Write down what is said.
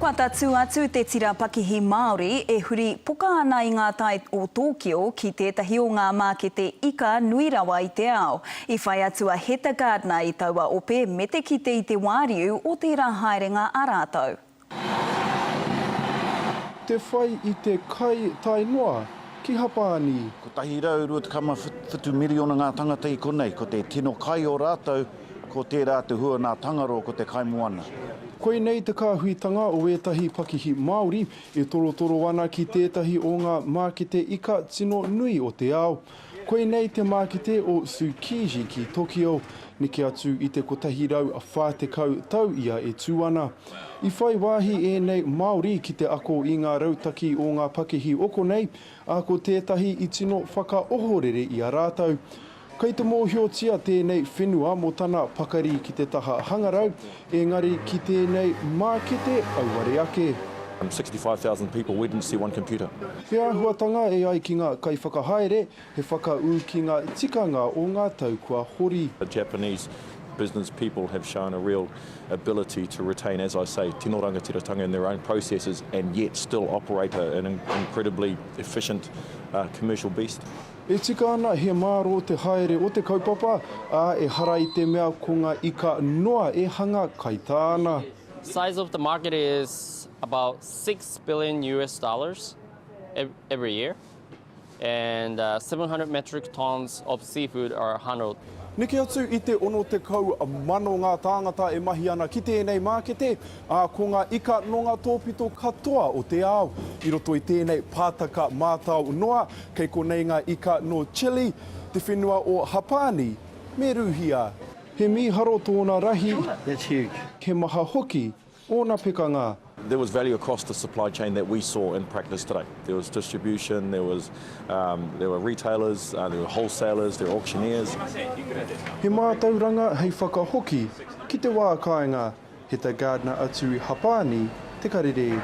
Kua tatū atu te tira pakihi Māori e huri poka ana i ngā tai o Tōkio ki tētahi o ngā mākete ika nui rawa i te ao. I whai atu a Heta Gardner i taua ope me te kite i te wāriu o tērā haerenga a rātou. Te whai i te kai tae noa ki Hapāni. 127 miriona ngā tangata i konei, ko te tino kai o rātou Ko tērā te hua nā Tangaroa ko te kaimoana. Koinei te kāhuitanga o ētahi pakihi Māori e torotoro ana ki tētahi o ngā mākete ika tino nui o te ao. Koinei te mākete o Tsukiji ki Tokio, neke atu i te 140 tau ia e tū ana. I whai wāhi ēnei Māori ki te ako i ngā rautaki o ngā pakihi o konei, ā, ko tētahi i tino whakaohorere i a rātou. Kei te mōhiotia tēnei whenua mō tana pakari ki te taha hangarau, engari ki tēnei mākete auare ake. 65,000 people, we didn't see one computer. He āhuatanga e ai ki ngā kaiwhakahaere, he whakaū ki ngā tikanga o ngā tau kua hori. The Japanese business people have shown a real ability to retain, as I say, tino rangatiratanga in their own processes and yet still operate an incredibly efficient commercial beast. E tika ana he mārō te haere o te kaupapa, ā, ehara i te mea ko ngā ika noa e hanga kaitā ana. Size of the market is about 6 billion US dollars every year and 700 metric tons of seafood are handled. Neke atu i te 60,000 ngā tāngata e mahi ana ki tēnei mākete, ā, ko ngā ika nō ngā tōpito katoa o te ao. I roto i tēnei pātaka mātao noa, Kei konei ngā ika nō Chile, te whenua o Hapāni, me Rūhia. He mīharo tōna rahi, he maha hoki ōna pekanga. There was value across the supply chain that we saw in practice today. There was distribution, there was, um, there were retailers, uh, there were wholesalers, there were auctioneers. He mātauranga hei whakahoki ki te wā kāinga, Heta Gardner atu i Hapāni, Te Karere.